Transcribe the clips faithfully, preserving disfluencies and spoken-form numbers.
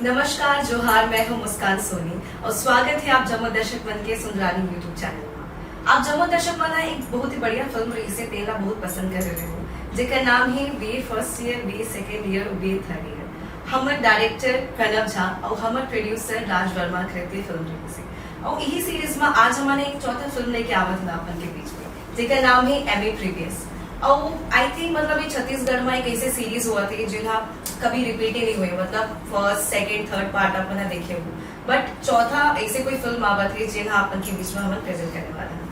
नमस्कार, जोहार, मैं हूं मुस्कान सोनी और स्वागत हे आप जम्मो दर्शक मन के सुंदरानी YouTube चैनल मा। आप जम्मो दर्शक मन ह एक बहुत ही बढ़िया फिल्म रहिसे तेला बहुत पसंद करे हो, जेकर नाम हे BA first year, BA second year और बीए थर्ड ईयर। हमर डायरेक्टर प्रणव झा और हमर प्रोड्यूसर राज वर्मा के फिल्म रहिसे। और यही सीरीज मा आज हमन एक चौथा फिल्म लेके आवत हन अपन के बीच में, जेकर नाम हे एमए प्रीवियस। और आई थिंक, मतलब, ये छत्तीसगढ़ में एक ऐसे सीरीज होवत हे जिन हा कभी रिपीट ही नहीं हुए, मतलब फर्स्ट, सेकंड, थर्ड पार्ट आप मन देखे हो, बट चौथा ऐसे कोई फिल्म आवत हे जिन हा अपन के बीच में हमन प्रेजेंट करने वाला हन।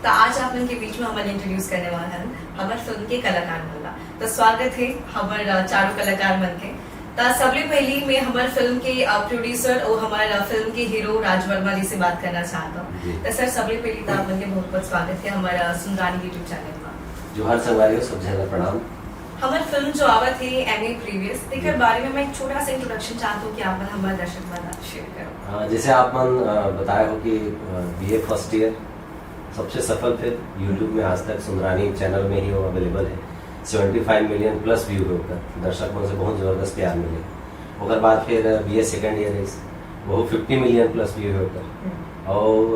तो आज आप मन के बीच में हमन इंट्रोड्यूस करने वाला हन हमर फिल्म के कलाकार मन ला। तो स्वागत हे हमर, अ, चारों कलाकार मन के। तो सबले पहली मैं हमर फिल्म के, अ, प्रोड्यूसर और हमर, अ, फिल्म के हीरो राज वर्मा जी से बात करना चाहता हूँ। जी। तो सर, सबले पहली तो आप मन के बहुत बहुत स्वागत हे हमर, अ, सुंदरानी YouTube चैनल मा। जोहार संगवारी हो, सब झन ला प्रणाम। हमर फिल्म जो आवत हे एमए प्रीवियस, तेकर जी। बारे में मैं एक छोटा सा इंट्रोडक्शन चाहता हूँ कि आप मन हमर दर्शक मन ला शेयर करो। अ, जैसे आप मन, अ, बताए हो कि बीए फर्स्ट ईयर सबसे सफल फिल्म YouTube में आज तक सुंदरानी चैनल में ही वो अवेलेबल है। Seventy five million plus view है ओकर, दर्शक मन से बहुत जबरदस्त प्यार मिले। ओकर बाद फिर बीए सेकंड ईयर है, वो फिफ्टी मिलियन प्लस व्यू है ओकर। हम्म। और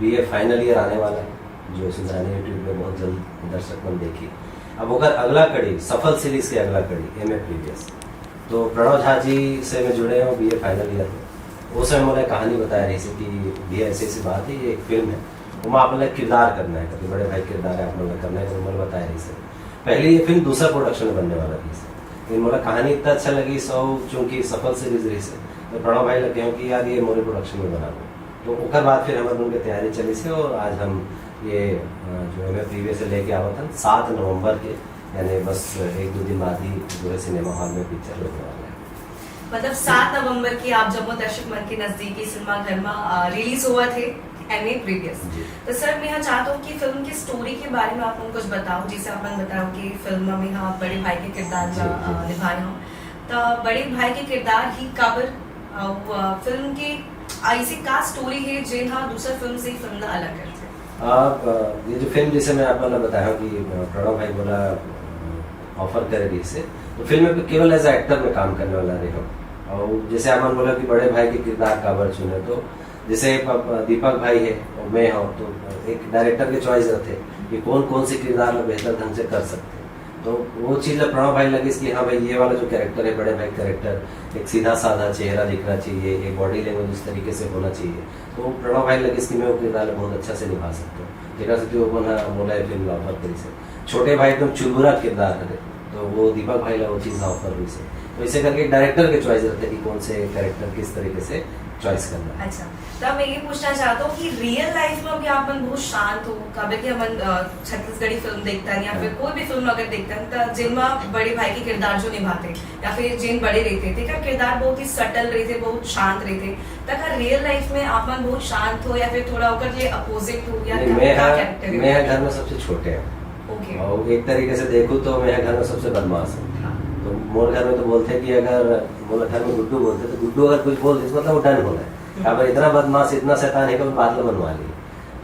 बीए फाइनल ईयर आने वाला है, जो सुंदरानी YouTube में बहुत जल्द दर्शक मन देखी। अब ओकर अगला कड़ी, सफल सीरीज के अगला कड़ी, एमए प्रीवियस। तो प्रणव झा जी से मैं जुड़े हूँ बीए फाइनल ईयर में। वो समय मोला कहानी बताए रहिसे कि भैया, ऐसी ऐसी बात है, ये एक फिल्म है, ओमा आप लोग किरदार करना है, कभी बड़े भाई किरदार है, आप लोग करना है, तो मोला बताए रहिसे। पहले ये फिल्म दूसरा प्रोडक्शन में बनने वाला रहिसे, लेकिन मोला कहानी इतना अच्छा लगिस, और चूंकि सफल सीरीज रहिसे, तो प्रणव भाई ला कहेंव कि यार, ये मोरे प्रोडक्शन में बना दो। तो ओकर बाद फिर हमर मन के तैयारी चलिसे, और आज हम ये, अ, जो एमए प्रीवियस से लेके आवत हन, सात नवंबर के, यानी बस एक दो दिन बाद ही जो है सिनेमा हॉल में पिक्चर लगने वाला है। मतलब सात नवंबर की आप जम्मो दर्शक मन के नजदीकी सिनेमा घर में, अ, रिलीज होवत हे एमए प्रीवियस। जी। तो सर, मैं यहाँ चाहता हूँ कि फिल्म की स्टोरी के बारे में आप मन कुछ बताओ, जैसे आप मन बताओ कि फिल्म में हाँ बड़े भाई के किरदार जी, ला, जी। अ, निभाए हो, तो बड़े भाई के किरदार ही काबर, अ, वो, अ, फिल्म के ऐसी का स्टोरी है जे हाँ दूसरा फिल्म से फिल्म ला अलग करथे? आप, अ, ये जो फिल्म, जैसे मैं आप मन ला बताया हूँ कि, अ, प्रणव भाई मोला ऑफर करे रहिसे, तो फिल्म में केवल एज एक्टर में काम करने वाला रहे हूँ। और जैसे आप मन बोला कि बड़े भाई के किरदार काबर चुने, तो जैसे एक, अ, दीपक भाई है और मैं हूँ, तो एक डायरेक्टर के चॉइस रहते कि कौन कौन से किरदार में बेहतर ढंग से कर सकते हैं। तो वो चीज़ ला प्रणव भाई लगिस कि हाँ भाई, ये वाला जो कैरेक्टर है, बड़े भाई कैरेक्टर, एक सीधा साधा चेहरा दिखना चाहिए, एक बॉडी लैंग्वेज उस तरीके से होना चाहिए। तो प्रणव भाई लगिस कि मैं वो किरदार ला बहुत अच्छा से निभा सकता हूँ, जेकर से कि वो मोला, मोला ये फिल्म ला ऑफर करिसे। छोटे भाई एकदम चुलबुला किरदार हरे, तो वो दीपक भाई ला वो चीज़ ला ऑफर हुई से। तो इसे करके एक डायरेक्टर के चॉइस रहते कि कौन से कैरेक्टर किस तरीके से चॉइस करना है। अच्छा, तो मैं ये पूछना चाहता हूँ कि रियल लाइफ में भी आप मन बहुत शांत हो, काबर कि हमन, अ, छत्तीसगढ़ी फिल्म देखता है या फिर हाँ। कोई भी फिल्म अगर देखता है तो जिनमें बड़े भाई के किरदार जो निभाते या फिर जिन बड़े रहते थे, का किरदार बहुत ही सटल रहते, बहुत शांत रहते, तो का रियल लाइफ में आप मन बहुत शांत हो या फिर थोड़ा ओकर लिए अपोजिट हो या नहीं, क्या, मैं क्या यहाँ, कैरेक्टर मैं यहाँ घर में सबसे छोटे हैं। ओके। और एक तरीके से देखूँ तो मैं यहाँ घर में सबसे बदमाश हूँ। हाँ। तो मोर घर में तो बोलते हैं कि अगर मोला घर में गुड्डू बोलते, तो गुड्डू अगर कुछ बोल दे, इसका मतलब वो डन होना है। हम्म। काबर इतना बदमाश, इतना शैतान है कि वो बात ला मनवा ली।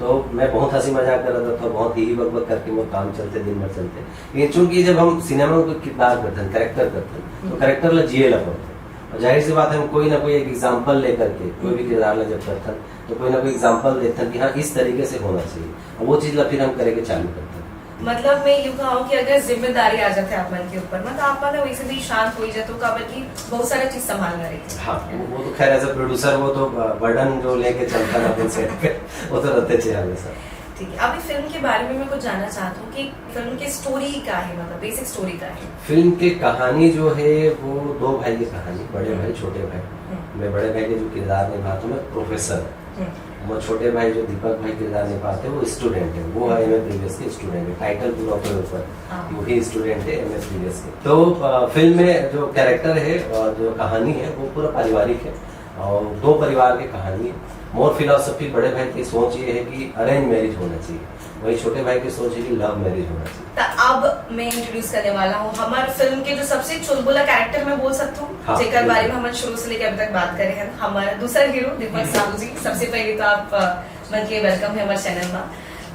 तो मैं बहुत हंसी मजाक करता था, बहुत ही बकबक करके वो काम चलते, दिन भर चलते। लेकिन चूंकि जब हम सिनेमा में कोई किरदार करते हैं, कैरेक्टर करते हैं, तो हम्म। कैरेक्टर ला जिए ला पड़ते हैं। और जाहिर सी बात है, हम कोई ना कोई एक एग्जाम्पल लेकर के कोई भी हम्म। किरदार ला जब करते हैं, तो कोई ना कोई एग्जाम्पल देते हैं कि हाँ, इस तरीके से होना चाहिए। और वो चीज़ ला फिर हम करे के चालू करते हैं। मतलब मैं यूं कहूँ कि अगर जिम्मेदारी आ जाते आप मन के ऊपर, मतलब आप मन वैसे भी शांत हो ही जाते हो, काबर कि बहुत सारा चीज संभालना रहता है। हाँ, वो, वो तो खैर एज अ प्रोड्यूसर वो तो बर्डन जो लेके चलता है अपन सेट पे, वो तो रहते चाहिए हमेशा। ठीक है, अभी फिल्म के बारे में मैं कुछ जानना चाहता हूँ कि फिल्म की स्टोरी क्या है, मतलब बेसिक स्टोरी क्या है? फिल्म की कहानी जो है, वो दो भाई की कहानी, बड़े भाई, छोटे भाई। हम्म। मैं बड़े भाई के जो किरदार निभाता हूँ, मैं प्रोफेसर। हम्म। वो छोटे भाई जो दीपक भाई किरदार निभाते हैं, वो स्टूडेंट है, वो है एमए प्रीवियस के स्टूडेंट है, टाइटल पूरा ऊपर ऊपर हाँ। वही स्टूडेंट है एमए प्रीवियस के। तो अ, फिल्म में जो कैरेक्टर है और जो कहानी है, वो पूरा पारिवारिक है और दो परिवार की कहानी है। मोर फिलॉसफी, बड़े भाई की सोच ये है कि अरेंज मैरिज होना चाहिए, वही छोटे भाई की सोच है कि लव मैरिज होना चाहिए। तो अब मैं इंट्रोड्यूस करने वाला हूँ हमारे फिल्म के जो सबसे चुलबुला कैरेक्टर मैं बोल सकता हूँ, हाँ, जेकर बिल्कुल। बारे में हमने शुरू से लेकर अभी तक बात करे हैं, हमारा दूसरा हीरो दीपक साहू जी। सबसे पहले तो आप, अ, मन के वेलकम है हमारे चैनल में।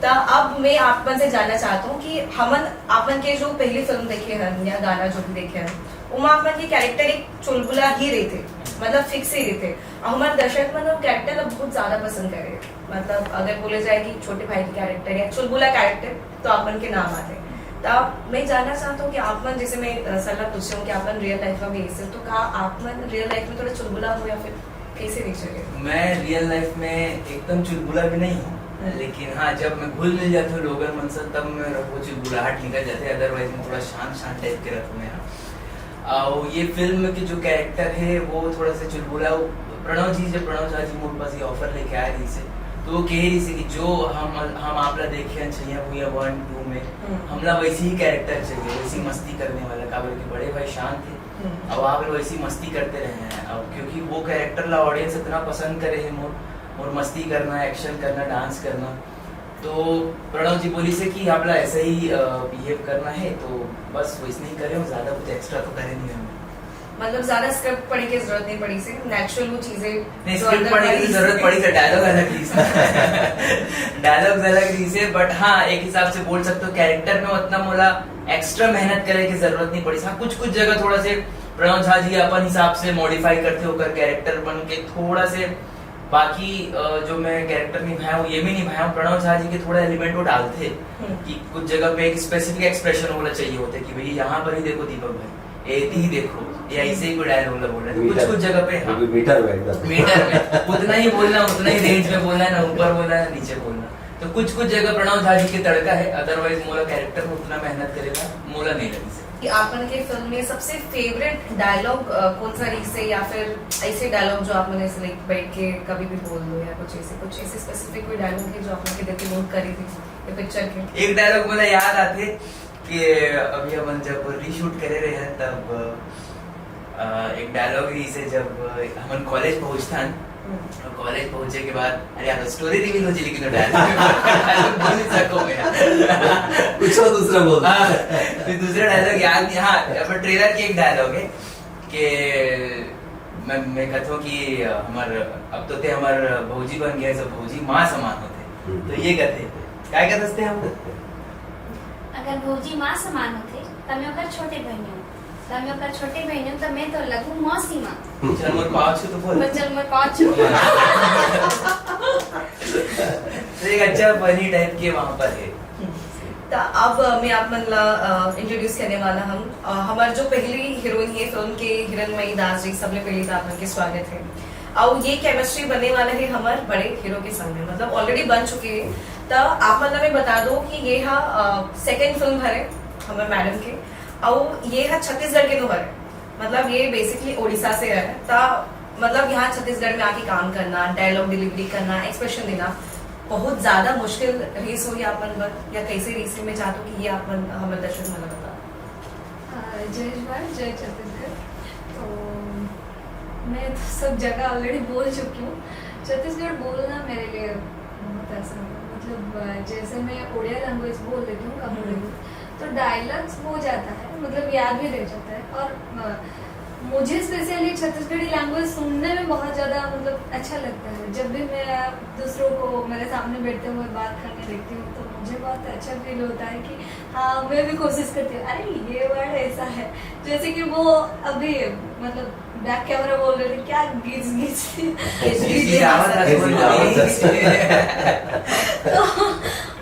त अब मैं आप मन से जानना चाहत हूँ कि हमन आप मन के जो पहली फिल्म देखे हन या गाना जो भी देखे हन, ओमा आप मन के कैरेक्टर एक चुलबुला ही रहिथे, मतलब फिक्स ही रहिथे। अउ हमर दर्शक मन वो कैरेक्टर ला बहुत ज्यादा पसंद करे। मतलब अगर बोले जाए कि छोटे भाई के कैरेक्टर या चुलबुला कैरेक्टर, तो आप मन के नाम आथे। त मैं जानना चाहत हूँ कि आप मन, जैसे मैं अ, सर ला पूछे हूँ कि आप मन रियल लाइफ में भी ऐसे हो, तो का आप मन रियल लाइफ में थोड़ा चुलबुला हो या फिर कैसे नेचर है? मैं रियल लाइफ में एकदम चुलबुला भी नहीं हूँ, हम्म। लेकिन हाँ, जब मैं घुल मिल जाता हूँ लोगन मन से, तब मैं वो चुलबुलाहट निकल जाते हैं। अदरवाइज मैं थोड़ा शांत शांत टाइप के रहता हूँ यहाँ। और ये फिल्म के जो कैरेक्टर है, वो थोड़ा सा चुलबुला। प्रणव जी, जब प्रणव झा जी मोर पास ये ऑफर लेके आए रही से, तो वो कह रही से कि जो हम हम आप ला देखे हैं छैया भुइया वन टू में, हम्म। हमला वैसे ही कैरेक्टर चाहिए, वैसी मस्ती करने वाला। काबर के बड़े भाई शांत है, हम्म। अब आप लोग ऐसी मस्ती करते रहे हैं। अब क्योंकि वो कैरेक्टर ला ऑडियंस इतना पसंद करे है, मोर मोर मस्ती करना, एक्शन करना, डांस करना, तो प्रणव जी बोली से कि आप ला ऐसा ही बिहेव करना है, तो बस वैसे ही करे हो, ज्यादा कुछ एक्स्ट्रा तो करे नहीं हमने। मतलब ज्यादा स्क्रिप्ट पढ़े की जरूरत नहीं पड़ी से, नेचुरल वो चीजें नहीं, जो स्क्रिप्ट अंदर पढ़ने की भरी जरूरत से। पड़ी से, डायलॉग अलग रही से। डायलॉग्स अलग रही से, बट हाँ, एक हिसाब से बोल सकते हो कैरेक्टर में उतना मोला एक्स्ट्रा मेहनत करे की जरूरत नहीं पड़ी। हाँ, कुछ कुछ जगह थोड़ा से प्रणव झा जी अपन हिसाब से मॉडिफाई करते होकर कैरेक्टर बन के थोड़ा से, बाकी अ, जो मैं कैरेक्टर निभाया हूँ, ये भी निभाया हूँ, प्रणव झा जी के थोड़ा एलिमेंट वो डालते हैं हम्म। कि कुछ जगह पे एक स्पेसिफिक एक्सप्रेशन होना चाहिए होते कि भैया यहाँ पर ही देखो दीपक भाई, ये ही देखो, या ऐसे ही कोई डायलॉग बोल रहे हैं, तो कुछ मीटर। कुछ जगह पे हाँ। वो भी मीटर में एकदम। मीटर में उतना ही बोलना, उतना ही रेंज में बोलना है, ना ऊपर बोलना है, ना नीचे बोलना। तो कुछ कुछ जगह प्रणव झा जी के तड़का है, अदरवाइज मोला कैरेक्टर में उतना मेहनत करेगा, मोला नहीं लगी सर। कि आप मन के फिल्म में सबसे फेवरेट डायलॉग कौन सा रही से, या फिर ऐसे डायलॉग जो आप मन ऐसे लाइक बैठ के कभी भी बोल दो, या कुछ ऐसे, कुछ ऐसे स्पेसिफिक कोई डायलॉग है जो आप मन के दिल के बहुत करीब है ये पिक्चर के? एक डायलॉग मोला याद आते कि अभी अपन जब रीशूट करे रहे हैं तब अ, एक डायलॉग रही से, जब हमन कॉलेज पहुंचथन, हम्म। और कॉलेज पहुंचे के बाद, अरे यार, स्टोरी रिवील हो जी, लेकिन तो डायलॉग बोल नहीं सको मैं। कुछ और दूसरा बोल। हाँ, फिर दूसरा डायलॉग याद नहीं। हाँ, पर ट्रेलर के एक डायलॉग है कि मैं मैं कहता हूँ कि हमार, अब तो ते हमार भौजी बन गया, सब भौजी माँ समान होते। हम्म। तो ये कहते, क्या कहते थे हम? अगर भौजी माँ समान होते, त मैं ओकर छोटे बहन हूँ। त मैं ओकर छोटे बहन हूँ, त मैं तो लगू मौसी माँ। चल मोर पाँव छू तो बोल। बस चल मोर पाँव छू। तो एक अच्छा फनी टाइप के वहाँ पर है। त अब, अ, मैं आप मन ला इंट्रोड्यूस करने वाला हूँ। अ, हमार जो पहली हीरोइन है फिल्म के, हिरणमयी दास जी, सबले पहले तो आप मन के स्वागत है। और ये केमिस्ट्री बनने वाला है हमार बड़े हीरो के संग में, मतलब ऑलरेडी बन चुके हैं। त आप मन ला मैं बता दो कि ये हा सेकंड फिल्म हरे हमार मैडम के, और ये हा छत्तीसगढ़ के तो हरे, मतलब ये बेसिकली ओडिशा से है। त मतलब यहाँ छत्तीसगढ़ में आके काम करना, डायलॉग डिलीवरी करना, एक्सप्रेशन देना बहुत ज्यादा मुश्किल रहीस होही आप मन बर, या कैसे रहीस, मैं चाहत हूँ कि ये आप मन हमर दर्शक मन ला बताओ। अ, जय जोहार, जय छत्तीसगढ़। तो मैं तो सब जगह ऑलरेडी बोल चुकी हूँ। छत्तीसगढ़ बोलना मेरे लिए बहुत आसान है। मतलब, अ, जैसे मैं ओडिया लैंग्वेज बोल लेती हूँ, कभी हम्म। कभी, तो डायलॉग्स हो जाता है, मतलब याद भी रह जाता है। और, अ, मुझे स्पेशली छत्तीसगढ़ी लैंग्वेज सुनने में बहुत ज़्यादा, मतलब, अच्छा लगता है। जब भी मैं दूसरों को मेरे सामने बैठते हुए बात करने देखती हूँ, तो मुझे बहुत अच्छा फील होता है कि हाँ, मैं भी कोशिश करती हूँ, "अरे, ये वर्ड ऐसा है।" जैसे कि वो अभी, मतलब, बैक कैमरा बोल रहे थे, क्या घिस घिस, घिस घिस घिस आवाज आ रही है। तो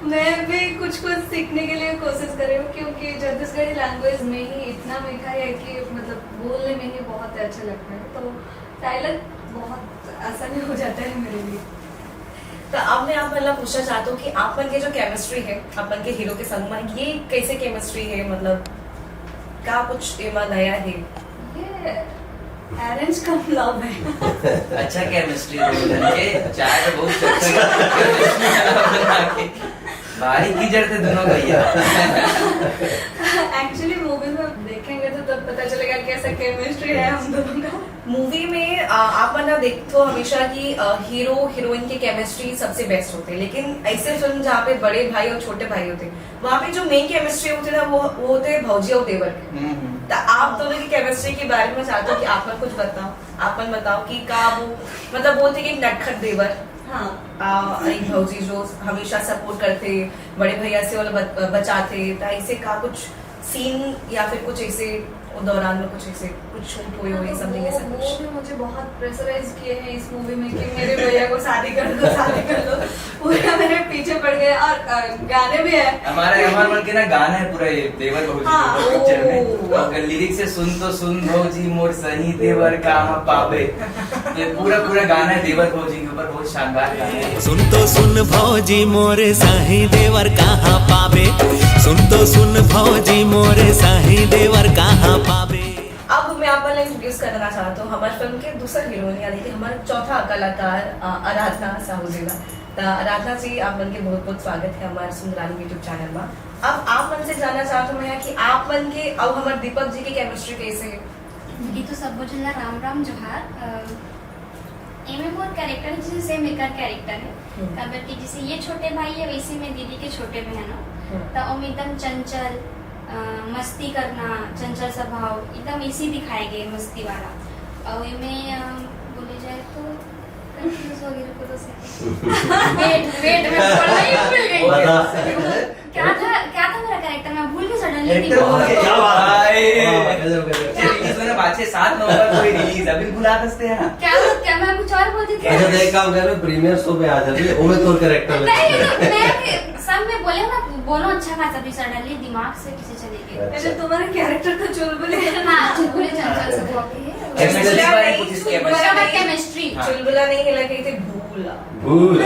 मैं भी कुछ कुछ सीखने के लिए कोशिश कर रही हूँ, क्योंकि छत्तीसगढ़ी लैंग्वेज में ही इतना मीठा है कि, मतलब, बोलने में ही बहुत अच्छा लगता है। तो डायलॉग बहुत आसानी हो जाता है मेरे लिए। तो अब मैं आप मन ला पूछना चाहत हूँ कि आप मन के जो केमिस्ट्री है, आप मन के हीरो के संग में, ये कैसे केमिस्ट्री है? मतलब, का कुछ एमा नया है? ये अरेंज कम लव है। अच्छा केमिस्ट्री है दोनों के, चाय पे बहुत चर्चा करते हैं। भारी कीचड़ थे दोनों भैया। एक्चुअली मूवी में देखेंगे तो तब पता चलेगा कैसा केमिस्ट्री है हम दोनों का। मूवी में, अ, आप मन ह देखथो हमेशा कि, अ, हीरो हीरोइन के केमिस्ट्री सबसे बेस्ट होथे, लेकिन ऐसे फिल्म जहाँ पे बड़े भाई और छोटे भाई होथे, वहाँ पे जो मेन केमिस्ट्री होथे ना, वो, वो होथे भौजी और देवर के। हम्म, हम्म। त आप दोनों की केमिस्ट्री के बारे में चाहत हूँ कि आप मन कुछ बताओ, आप मन बताओ कि का वो, मतलब, बोलथे कि एक नटखट देवर, हाँ। आ, एक भौजी जो हमेशा सपोर्ट करते, बड़े भैया से वाला बच-, बचाते, त ऐसे का कुछ सीन या फिर कुछ ऐसे, वो दौरान में कुछ ऐसे कुछ शूट हुए हो, हाँ, तो समथिंग वो, ऐसा वो कुछ? भी मुझे बहुत प्रेशराइज किए हैं इस मूवी में कि मेरे भैया को शादी कर दो, शादी कर दो। पूरा मेरे पीछे पड़ गए और अ, गाने भी है। हमारा हमारे मन के ना गाना है पूरा ये देवर भौजी हाँ, के ऊपर पिक्चर में। ओ। और लिरिक्स से सुन तो सुन भौजी मोर सही देवर कहाँ पावे। तो ये पूरा पूरा गाना है देवर भौजी के ऊपर, बहुत शानदार गाना है। सुन तो सुन भौजी मोरे साही देवर कहाँ पावे। सुन तो सुन भौजी मोरे साही देवर कहाँ पावे। अब मैं आप मन इंट्रोड्यूस करना चाहता हूँ हमारे फिल्म के दूसर हीरोइन यानी कि हमारा चौथा कलाकार अ, आराधना साहू जी ला। त आराधना जी, आप मन के बहुत बहुत स्वागत है हमारे सुंदरानी यूट्यूब चैनल में। अब आप मन से जानना चाहता हूँ मैं कि आप मन के और हमारे दीपक जी की केमिस्ट्री कैसे है? जी, तो सबो झन ला राम राम जोहार। अ, एमे मोर कैरेक्टर जैसे सेम एकर कैरेक्टर है। हम्म। काबर कि जैसे ये छोटे भाई है, वैसे मैं दीदी के छोटे बहन हूँ। हम्म। तो ओमे एकदम चंचल, अ, मस्ती करना, चंचल स्वभाव, एकदम इसी दिखाए गए, मस्ती वाला। और एमे, अ, बोले जाए तो कंफ्यूज हो गई, रुको तो सही। वेट, वेट, मैं पढ़ना ही भूल गई। बता। क्या था, क्या था मेरा कैरेक्टर? मैं भूल गई सडनली। Character भूल गए। क्या बात है? हाय। हाँ, गजब, गजब। रिलीज होने पाँच से सात नवंबर को ही रिलीज, अभी भुला दसते हैं। क्या, क्या मैं कुछ और बोलती थी? अच्छा, तो एक काम कर, मैं प्रीमियर शो पे आ जाती है, वो में तोर कैरेक्टर में। नहीं, तो मैं सब में बोले ना, बोलो अच्छा खासा, भी सडनली दिमाग से किसी चले गए। अच्छा, तुम्हारा कैरेक्टर तो चुलबुले है। हाँ, चुलबुले चंचल सब वो भी है। केमिस्ट्री बारे कुछ इसके बराबर केमिस्ट्री। हाँ। चुलबुला नहीं हिला, कही थी भूला। भूल।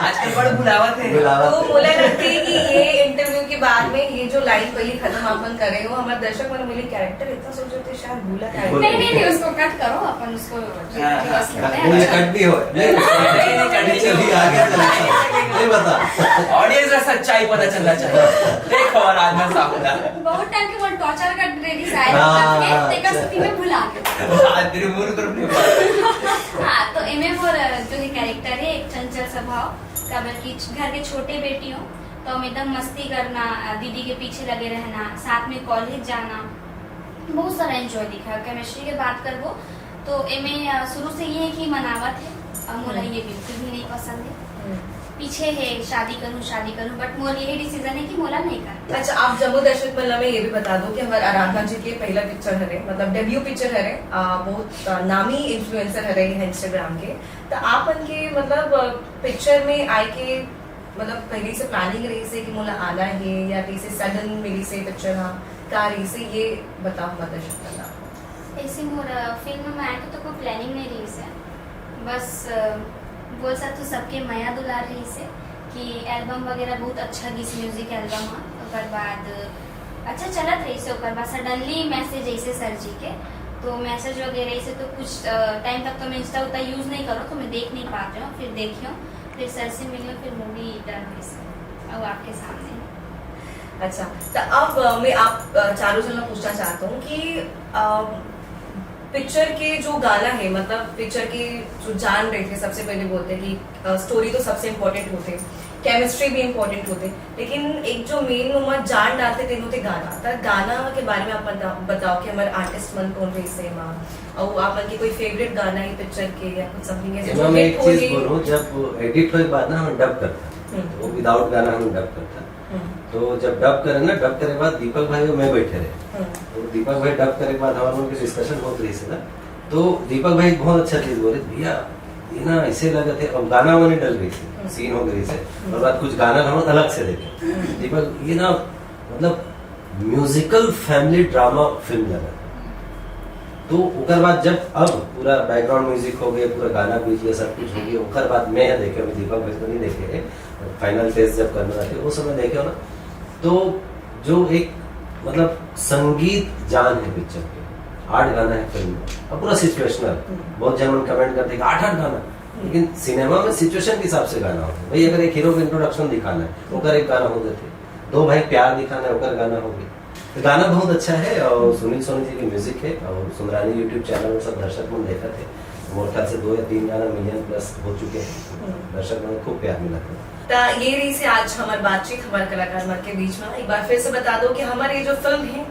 आजकल बड़ भुलावत है। भुलावत तो है। मुझे लगता है कि ये इंटरव्यू के बाद में ये जो लाइन पहली खत्म अपन कर रहे हो, हमारे दर्शक मन बोले कैरेक्टर इतना सोचो थे शायद भूला था। भूल नहीं, नहीं, नहीं, उसको कट करो, अपन उसको हाँ, रिवर्स हाँ। करते वो ये हैं। कट भी हो। नहीं, नहीं, नहीं, कट नहीं। चलिए, आगे चलते हैं। नहीं बता। ऑडियंस ला सच्चाई पता चलना चाहिए। देखो आराधना साहू दा। बहुत टाइम के बाद टॉर्चर कट रही शायद। हाँ, तेका अच्छा। स्थिति में भुला गए। आज तेरे मुंह पर नहीं पड़ा। हाँ, तो एमे मोर जो है कैरेक्टर है एक चंचल स्वभाव, काबर कि घर के छोटे बेटी हूँ, तो हम एकदम मस्ती करना, दीदी के पीछे लगे रहना, साथ में कॉलेज जाना, बहुत सारा एंजॉय दिखा। केमिस्ट्री के बात करबो तो एमे अ, शुरू से ये है कि मनावत है, और मोला ये बिल्कुल भी नहीं पसंद है। पीछे है शादी करूँ, शादी करूँ, बट मोर यही डिसीजन है कि मोला नहीं करना। अच्छा, आप जम्मू दर्शक मन ला मैं ये भी बता दो कि हमारे आराधना जी के पहला पिक्चर हरे, मतलब डेब्यू पिक्चर हरे, आ, बहुत आ, नामी इन्फ्लुएंसर हरे हैं इंस्टाग्राम के। तो आप मन के मतलब पिक्चर में आए के मतलब पहले से प्लानिंग रही से कि मोला आना है या कैसे सडन मिली से पिक्चर हाँ का रही से, ये बताओ हमारे दर्शक मन ला। ऐसे मोर फिल्म में आए तो, तो कोई प्लानिंग नहीं रही से, बस अ, बोल सकते सबके मया दुलार रही से कि एल्बम वगैरह बहुत अच्छा गिस म्यूजिक एल्बम है। ओकर बाद अच्छा चलत रही से, ओकर बाद सडनली मैसेज ऐसे सर जी के, तो मैसेज वगैरह ऐसे तो कुछ टाइम तक तो मैं इंस्टा उतना यूज नहीं करो, तो मैं देख नहीं पाते हूँ। फिर देखियो, फिर सर से मिलियो, फिर मूवी डन हुई सर, अब आपके सामने है। अच्छा, तो अब अ, मैं आप अ, चारों जन ला पूछना चाहता हूँ कि अ, पिक्चर के जो गाना है, मतलब पिक्चर के जो जान रहे थे, सबसे पहले बोलते हैं कि स्टोरी तो सबसे इम्पोर्टेंट होते, केमिस्ट्री भी इम्पोर्टेंट होते, लेकिन एक जो मेन नुमा जान डालते थे, वो थे गाना। तो गाना के बारे में आप बता, बताओ कि हमारे आर्टिस्ट मन कौन रहे से वहाँ, और आप मन के कोई फेवरेट गाना है पिक्चर के या कुछ समथिंग ऐसे तो जो मैं हिट एक हो चीज ये? बोलूँ, जब एडिट होए के बाद ना हम डब करता, हम्म। तो विदाउट गाना हम डब करता। हम्म। तो जब डब करे ना, डब करे के बाद दीपक भाई और मैं बैठे रहे। हम्म। तो दीपक भाई डब करे के बाद हमारे मन के डिस्कशन बहुत रही से ना, तो दीपक भाई एक बहुत अच्छा चीज बोले, "भैया, ये ना ऐसे लगा थे, अब गाना वाने डल रही थी, सीन हो गई से, और बाद कुछ गाना हम अलग से देखे। दीपक, ये ना मतलब म्यूजिकल फैमिली ड्रामा फिल्म लगा था।" तो ओकर बाद जब अब पूरा बैकग्राउंड म्यूजिक हो गए, पूरा गाना बीच गया, सब कुछ हो गया, ओकर बाद मैं देखे, अभी दीपक भाई को नहीं देखे है, फाइनल टेस्ट जब करने रहते वो समय देखे हो ना, तो जो एक मतलब संगीत जान है पिक्चर के, आठ गाना है फिल्म में, अब पूरा सिचुएशनल। बहुत जन मन कमेंट करते हैं कि आठ आठ गाना, लेकिन सिनेमा में सिचुएशन के हिसाब से गाना होता है। भाई अगर एक हीरो का इंट्रोडक्शन दिखाना है, ओकर एक गाना हो जाते, दो भाई प्यार दिखाना है, ओकर गाना हो गए। तो गाना बहुत अच्छा है और सुनील सोनी जी की म्यूजिक है और सुंदरानी यूट्यूब चैनल में सब दर्शक मन देखा थे। मोर ख्याल से दो या तीन गाना मिलियन प्लस हो चुके हैं। दर्शक मन को खूब प्यार मिला था। ता ये रही से आज हमारी बातचीत हमारे कलाकार मन के बीच में। एक बार फिर से बता दो कि हमारी ये जो फिल्म है,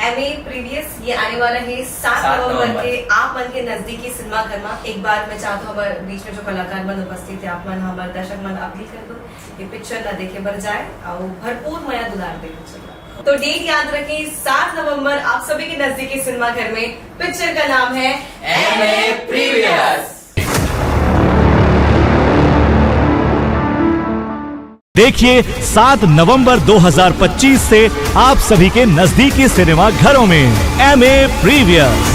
एमए प्रीवियस ये आने वाला है सात नवंबर के आप मन के नजदीकी सिनेमा घर में। एक बार मैं चाहता हूँ हमारे बीच में जो कलाकार मन उपस्थित है, आप मन हमारे दर्शक मन अपील कर दो, ये पिक्चर ना देखे बर जाए और भरपूर मया दुलार दे पिक्चर का। तो डेट याद रखें, सात नवंबर आप सभी के नजदीकी सिनेमा घर में। पिक्चर का नाम है एमए प्रीवियस। देखिए सात नवंबर दो हज़ार पच्चीस से आप सभी के नजदीकी सिनेमा घरों में एमए प्रीवियस।